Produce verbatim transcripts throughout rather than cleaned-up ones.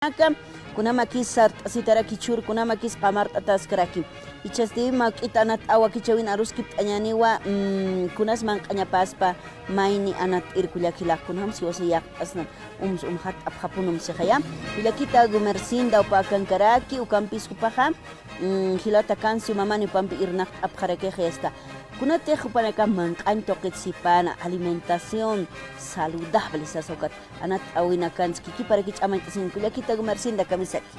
Aka, kunamakis sart'asitaraki chhur, kunamakis qamart'ataskarakiw. Jichhasti mä juk'it anat'aw wakichäwin aruskipt'añäniwa, mm, kunas manq'añapaspa mayni anat'ir kullak jilaq, kunjams jiwasa yaqt'asna, ums umxatt'apxapunum sixaya. Kullakita Gumercinda jupa akankaraki, ukampis jupaxa, mm, jilata Cancio Mamani jupampi irnaqt'apxarakix yasta. Kunatix jupanakax manq'añ tuqit sipana, alimentación saludable sasa ukat. Anat'awinakansa kikiparakiw ch'amañt'asiñ kullakita Gumercinda, kamisaki.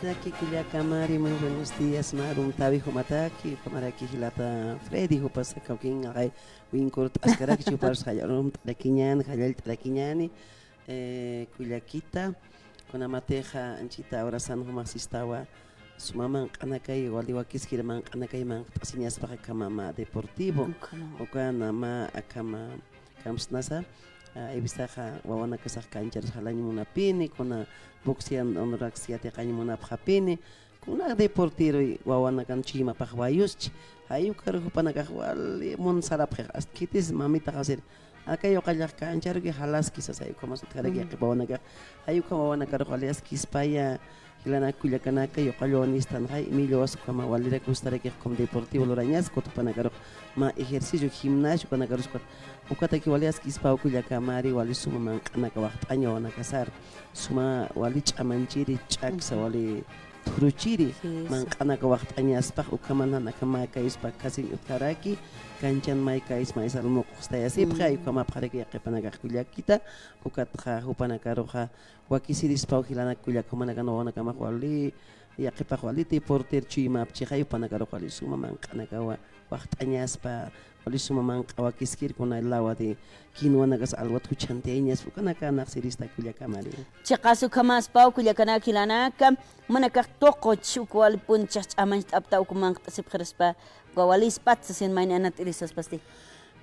Kamisaki kullaka Mari, muy buenos días, mä arumtäwi jumataki, ukhamaraki jilata Freddy, jupasa kawkin, aqay, winkurt'askaraki, juparus jallallt'arakiñäni, jallallt'arakiñäni, eh, kullakita, kunamatixa anchita abrasan jumax sistawa, suma manq'anakay, wali wakiskir manq'anakay manq't'asiñaspaxa, akhama mä deportivo, ukhama, uka mä akhama, kamsnasa, a, he vistaxa wawanakasax kancharus jalañ munapini, kuna boxeadoraks yatiqañ munapxapini, kuna deportero wawanakan chuymapax wayuschi, jay ukaru jupanakax wali munsarapxix, hasta khitis mamitaxa sir, aka yuqallax kancharuki jalaski sasa, jay ukhamas utjaraki yaqhip wawanakax, jay ukham wawanakarux wali askispaya, jilanak kullakanaka, yuqall wawanistanxa, imillwas ukhama walirak gustarakix, ukham deportivo lurañas, ukat jupanakarux mä ejercicio, gimnasio, ukanakarus ukat, ukataki wali askispaw kullaka Mari, wali suma manq'anaka waxt'añ wawanakasar, suma wali ch'amañchiri, ch'aksa wali thuruchiri, manq'anaka waxt'añaspax, ukhaman jan akham mä kayuspa kasiñ utjaraki, kanchan may kayus maysar muq'ustayasipxi, jay ukhamapxaraki yaqhipanakax kullakita, ukatxa jupanakaruxa, wakisirispaw jilanak kullaka, jumanakan wawanakamax wali, yaqhipax wali deporter chuymapchixay, jupanakarux wali suma manq'anakawa waxt'añaspa, wali suma manq'a wakiskir, kuna lawa de kinwanakas alwat juchantiyañaspa, ukanaka naqsirista kullaka Mari. Chiqas ukhamaspaw kullakanak jilanaka, jumanakax tuquch uk walipun ch'amañcht'apta uk manq't'asipxirispa, uka walispat sasin mayni anat'irisaspasti.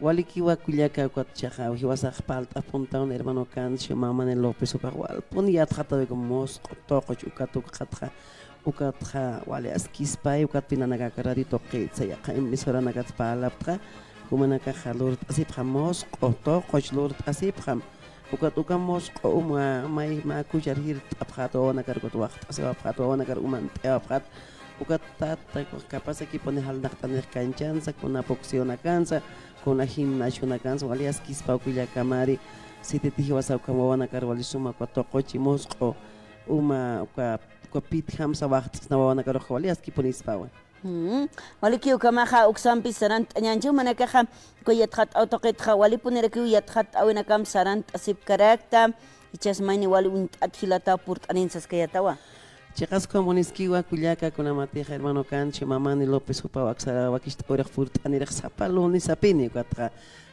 Walikiwa kullaka, ukat chiqa jiwasax parlt'apuntawn hermano Cancio, Mamani López, ukax walpun yatxatawayku musq'u tuquch ukat ukxatxa, ukatxa wali askispay, ukatpï nanaka aka radio tuqitsa yaqha emisoranakat parlapxta, jumanakaxa lurt'asipxam musq'u tuquch lurt'asipxam, ukat uka musq'u uma may mä kuchar jirt'apxat wawanakar, ukat waxt'asiwapxat wawanakar, umant'iwapxat, ukat tata, capazakipuni jalnaqt'anix kanchansa, kuna boxeonakansa, kuna gimnasionakansa, wali askispaw kullaka Mari, sititi jiwasa ukham wawanakar wali suma uka tuquchi musq'u uma uka, uka pitjamsa waxt'asna wawanakarux wali askipunispawa. Mm. Waliki ukhamaxa uksampis sarantt'añänchi, jumanakaxa uka yatxatt'aw tuqitxa walipunirakiw yatxatt'äwinakamp sarantt'asipkarakta, jichhas mayni wali uñt'at jilata purt'anin saskayätawa. Chiqas ukham muniskiwa kullaka, kunamatixa hermano Cancio, Mamani López jupaw aksara wakicht'awirix purt'anirix sapa lunesapini, ukatxa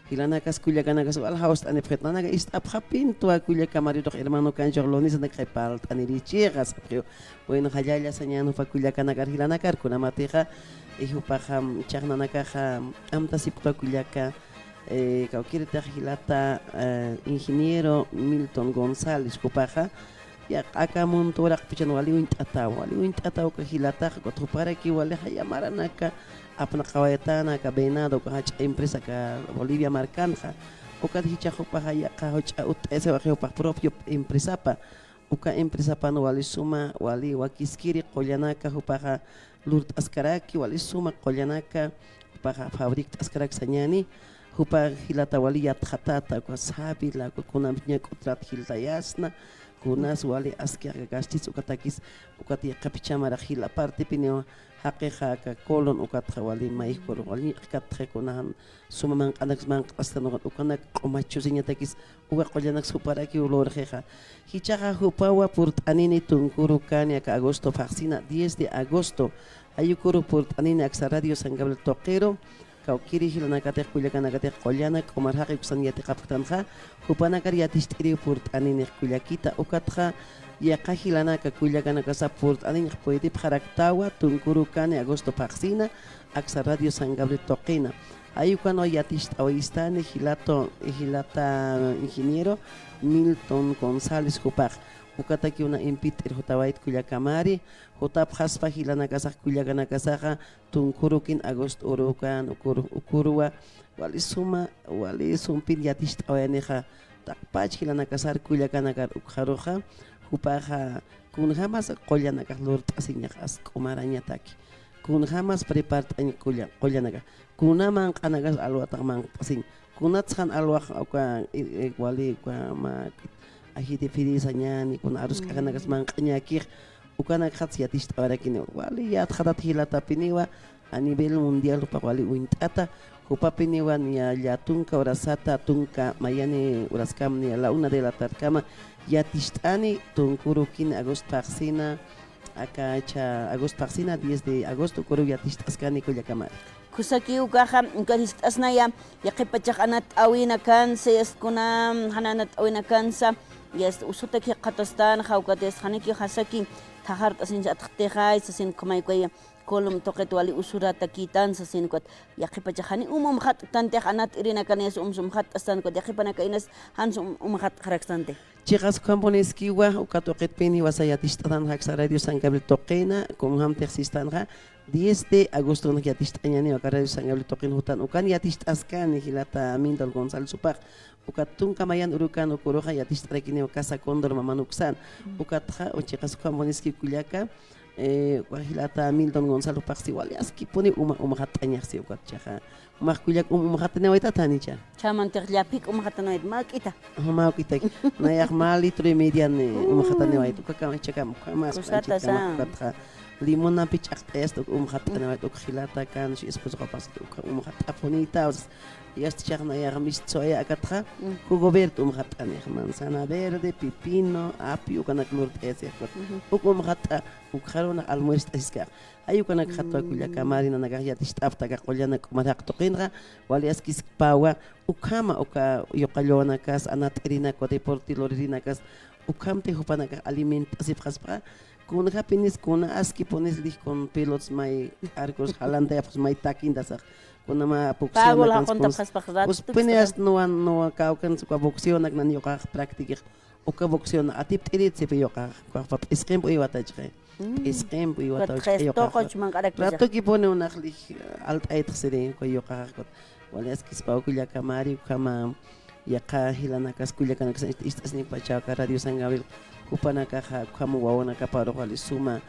jilanakas kullakanakas wal jawst'anipxit, nanaka ist'apxapintuwa kullaka Marirux hermano Cancio lunesanakxay parlt'anirichixa sapxiw. Bueno, jallalla sañän jupa kullakanakar jilanakar, kunamatixa, eh, jupaxa, chhaxnanakaxa amtasipkta kullaka, eh, kawkïritix jilata, eh, ingeniero Milton González, jupaxa, yaqha aka Munto uraqpachan wali uñt'ataw, wali uñt'ataw aka jilataxa, ukat juparaki wali jaya maranaka apnaqawayatana aka Venado, uka jach'a empresa aka Bolivia markanxa, ukat jichhax jupaxa yaqha juch'a utt'ayasiwayxi jupax propio empresapa, uka empresapan wali suma, wali wakiskiri qullanaka jupaxa lurt'askaraki, wali suma qullanaka jupaxa fabrikt'askaraki sañäni, jupa jilata wali yatxatäta, uka sabila, uka kunamp ñak'utrat jiltayasna, kunas wali aski aka gastis, ukatakis, ukat yaqhip chhamarax jila partepiniw jaqixa aka colon, ukatxa wali mayjkur, wali ñiq'katxi kunajan suma manq'anaks manq'astan, ukat ukanak q'umachhusiñatakis, uka qullanaks juparakiw lurxixa. Jichhaxa jupawa purt'anini tunkuru kani aka agosto phaxsina, diez de agosto. Jay ukuru purt'anini aksa Radio San Gabriel tuqiru, kawkïri jilanakatix kullakanakatix qullanak q'umar jaqi uksan yatiqapktanxa, jupanakar yaticht'iriw purt'aninix kullakita, ukatxa yaqha jilanaka kullakanakasa purt'aninix puydipxaraktawa, tunkuru kani agosto phaxsina, aksa Radio San Gabriel tuqina. Jay ukanwa yaticht'awayistani jilato, jilata ingeniero Milton González jupax. Ukatakiw na impit'ir jutawayt kullaka Mari, jutapxaspa jilanakasax kullakanakasaxa, tunkurukin agosto urukan, ukuru-, ukuruwa, wali suma, wali sumpin yaticht'awayanixa, taqpach jilanakasar kullakanakar ukxaruxa, jupaxa, Kunjämas qullanakax lurt'asiñax as k'umarañataki. Kunjämas prepart'añ qulla-, qullanakax. Kuna manq'anakas alwatax manq't'asiñ. Kunatsa jan alwax uka, i-, i-, wali uka mä ají de fidei sañäni, kuna arus k'ajanakas manq'añäkix. Ukanakxats yaticht'awarakiniw. Wali yatxatat jilatapiniwa, a nivel mundial jupax wali uñt'ata, jupapiniwa niya llä tunka urasata, tunka mayani uraskama niya la una de la tarde kama yaticht'ani, tunkurukini agosto phaxsina, aka cha agosto phaxsina, diez de agosto, ukaruw yaticht'askani kullakamari. Kusaki ukaxa, uka jiskt'asnaya, yaqhipachax anat'äwinakansa, yast kuna jan anat'äwinakansa, yast usutak jikxatastan, jawkat yast janiki jasaki, thaxart'asinsa atxtixay, sasin ukhamay ukaya, Colom tuqit wali usuratakïtan sasin ukat, yaqhipachax jani um umxat'tantix anat irinakanïs um umxat'astan ukat, yaqhipanaka inas jans um umxat'xarakstanti. Chiqas ukhampuniskiwa, uka tuqitpin jiwasa yaticht'atan jaksa Radio San Gabriel tuqina, kunjamtix sistanxa, diez de agoston yaticht'añäniw aka Radio San Gabriel tuqin jutan, ukan yaticht'askani jilata Mindon González jupax, ukat tunka mayan urukan ukaruxa yaticht'arakiniw Casa Cóndor maman uksan. Ukatxa, chiqas ukhampuniski kullaka, eh, jilata Milton Gonzalo jupax si wali askipuni uma umxat'añax si ukat chiqa. Jumax kullak um umxataniwaytat janicha. Chhamantix llaphik umxataniwayt, mä k'ita. Ajá, mä k'ita. Nayax mä litro y median, eh, umxataniwayt. Uka kama, ichakam, uka más, kusata, ukatxa. Limonampi ch'aqt'ayasta uka umxataniwayt, uka jilata kan, si esposo jupax uka umxat'apunïta, o sea, yast chhax nayax mistsuwaya akatxa, jugo verde umxat'anix, manzana verde, pepino, apio, ukanak lurt'ayasix. Uk umxat'a, ukxaruna almuerzo t'asiskax. Ay ukanak jatwa kullaka mari nanakax yaticht'apxta aka qullanak umarak tuqinxa, wali askispawa, ukhama uka yuqallawanakas, anat'irinakas, deporte luririnakas, ukhamti jupanakax alimentasipxaspa, kunjapinis, kuna askipunis lij kun pelotas may arcos jalantayapxas may taquintasax. Kuna mä boxeonakans kunsa. Kuspini asta nuwan, nuwa kawkans uka boxeonak nan yuqax practiquix. Uka boxeona atipt'irit sipi yuqax, ukaxpa p'isqimp uywatachqi. P'isqimp uywatachqi yuqax. Ratukipuni unax lij alt'aytxsiri uka yuqax. Wali askispa kullaka mari ukhama yaqha jilanakas kullakanakas ist'asnipachaw aka Radio San Gabriel jupanakaxa ukhama wawanakaparux wali suma,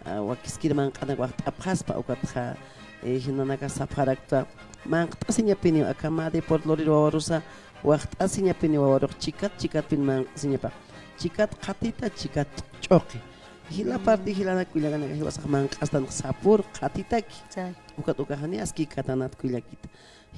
ah, wakiskir manq'anak waxt'apxaspa ukatxa, eh, jilanakas sapxarakta manq't'asiñapiniw aka mä deporte lurir wawarusa waxt'asiñapiniw wawarux chikat chikatpin manq't'asiñapax. Chikat qhatita, chikat ch'uqi. Jila parti jilanak kullakanaka jiwasax manq'astan sapür qhatitaki. Ukat ukaxani aski katanat kullakita.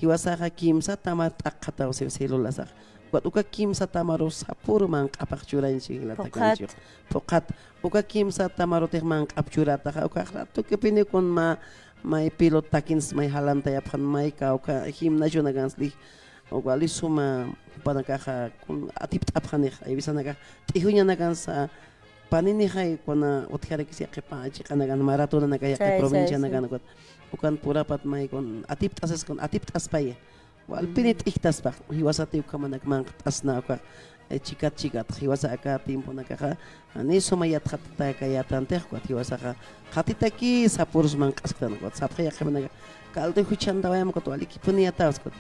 Jiwasaxa kimsa tamar t'aqxataw siw celulasax. Ukat uka kimsa tamaru sapür manq'apax churañchi jilatakanchi. Phuqhat. Phuqhat. Uka kimsa tamarutix manq'ap churataxa, ukax ratukipini kun mä, may pelota takins may jalantayapxan, may kawka gimnasionakans lij, wali suma jupanakaxa kun atipt'apxanix, aywisanakax t'ijuñanakansa, paninixay kuna utjarakis yaqhipa chiqanakan maratonanaka yaqhi provincianakan ukat, ukan purapat may kun atipt'asas kun atipt'aspaya. Walpini t'ijtaspax, jiwasati ukhamanak manq't'asna ukax, eh, chikat chikat, jiwasa aka tiemponakaxa, jani suma yatxatatayakayätantix ukat, jiwasaxa qhatitaki sapürus manq'asktan ukat, sapxi yaqhipanaka, caldo juchantawayam ukat, walikipuni yatawskat.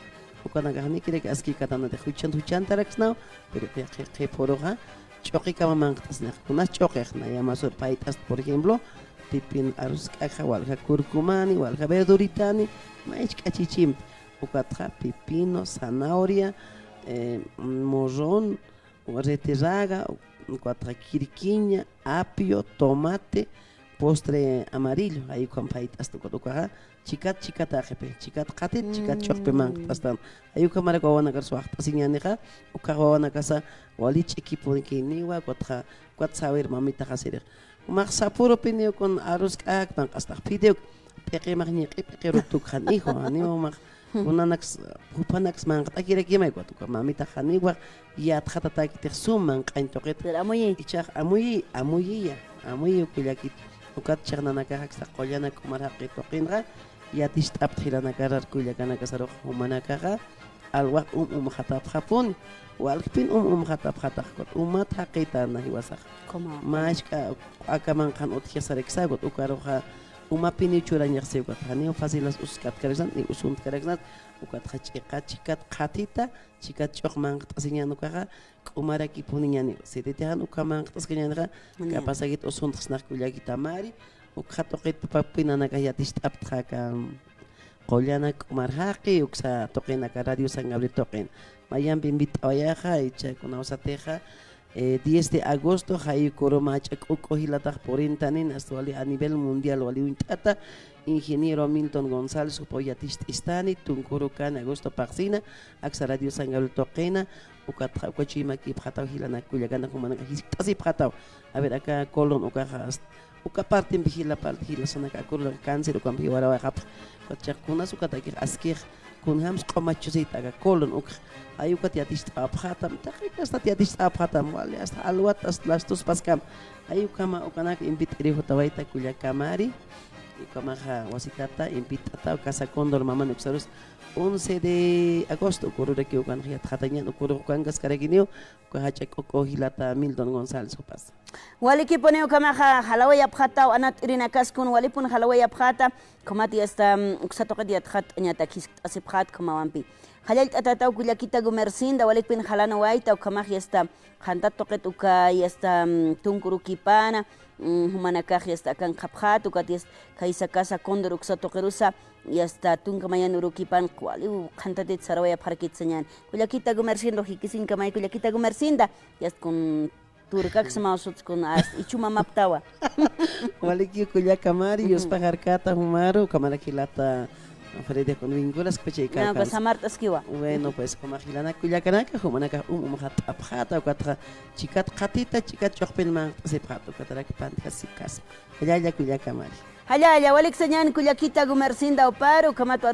Ukanakax janikirak aski katanatix juchant juchantaraksnaw, pero yaqhi qhipüruxa ch'uqikama manq't'asnix. Kunas ch'uqix, naya masür payt'ast, por ejemplo, pepino, arus k'akxa, walja curcumani, walja verduritani, may ch'uqi chichimpi. Ukatxa pepino, zanahoria, eh, morrón, retirraga, ukatxa quirquiña, apio, tomate, postre amarillo, jay ukham payt'asta ukat ukaxa, chikat chikat aqhipi, chikat qhatit, chikat ch'uqpi manq't'astan. Jay ukhamarak wawanakarus waxt'asiñänixa, ukax wawanakasa wali ch'ikipunkiniwa, ukatxa, ukat sawir mamitaxa sirix. Jumax sapürupiniw kun arus k'ak manq'astax, p'it'iw, p'iqimax ñiq'i p'iqiruk tukxan, hijo, janiw jumax, kunanaks, jupanaks manq't'akirakimay, ukat uka mamitax janiw yatxatatäkitix sum manq'añ tuqit. Pero amuyi. Ichax amuyi, amuyiya, amuyi kullakit. Ukat chhax nanakax aksa qullanak umar jaqi tuqinxa, yaticht'apxta jilanakarar kullakanakasarux jumanakaxa, alwax um umxatapxapuni, walkpin um umxatapxatax, ukat umat jaqitana jiwasax. Mä jisk'a q'aka manq'an utjix saraksa, ukat ukaruxa Umapiniw churañaxsi ukat, janiw fácilas uskatkaraksan, ni usuntkaraksan, ukatxa ch'iqa chikat qhatita, chikat ch'uq manq't'asiñan ukaxa, k'umarakipuniñaniw. Sititixan uka manq't'askañanixa, Uña. Capazakit usuntxsnax kullakitamari, ukxa tuqit papa nanakax yaticht'aptxa aka, qullan k'umar jaqi, uksa tuqin aka Radio San Gabriel tuqin. Mayampi invit'awayaxa, icha kunawsatixa, eh, diez de agosto, jay uka uru mach'a k'uk'u jilatax purintanin, asta wali a nivel mundial wali uñt'ata, ingeniero Milton González, jupaw yaticht'istani, tunka uru ukan agosto paqsina, aksa Radio San Gabriel tuqina, ukatxa uka chuymakipxataw jilanak kullakanak jumanakax jiskt'asipxataw. A ver, aka colon ukaxa, uka partempi jila parti, jila zona aka colon cáncer ukampi jiwarawayxapx. Ukat chiqa kunas ukatakix askix, kunjams q'uma chusita aka colon ukx. Jay ukat yaticht'apxatam, taqi hasta yaticht'apxatam, wali hasta alwat hasta las dos paskam. Jay ukama ukanak invit'iri jutawayta kullakamari. Ukamaxa wasikata invit'ata, Casa Cóndor maman uksarus once de agosto, uka ururaki ukan yatxatañan, uka uru ukankaskarakiniw, uka jach'a k'uk'u jilata Milton González jupas. Walikipuniw ukhamaxa jalawayapxataw, anat irinakas kun walipun jalawayapxata, ukhamat yasta, mm, uksa tuqit yatxatt'añatak jiskt'asipxat ukhamawampi. Jallallt'atataw kullakita Gumercinda, walipin jalanawayta, ukhamax yasta, qhantat tuqit uka yasta, mm, tunka urukipana, mm, jumanakax yasta akan qhapxat, ukat yasta khaysa Casa Cóndor uksa tuqirusa, yasta tunka mayan urukipan, waliw qhantatit sarawayapxarakit sañan. Kullakita Gumercinda, jikisiñkamay kullakita Gumercinda, yasta kun turkaksmaw sutskun as ichumamaptawa. Waliki kullakamari, yuspajarkata jumaru, ukhamaraki jilata Freddy kun vinculas kuchayka. No, ukas samart'askiwa. Bueno, pues, ukhama jilanak kullakanaka, jumanaka um, um, jat'apxata, ukatxa chikat qhatita, chikat ch'uqpin manq't'asipxata, ukatarak pantjasikas. Jallalla kullakamari. Jallalla, walik sañan kullakita Gumercinda uparu, ukhamat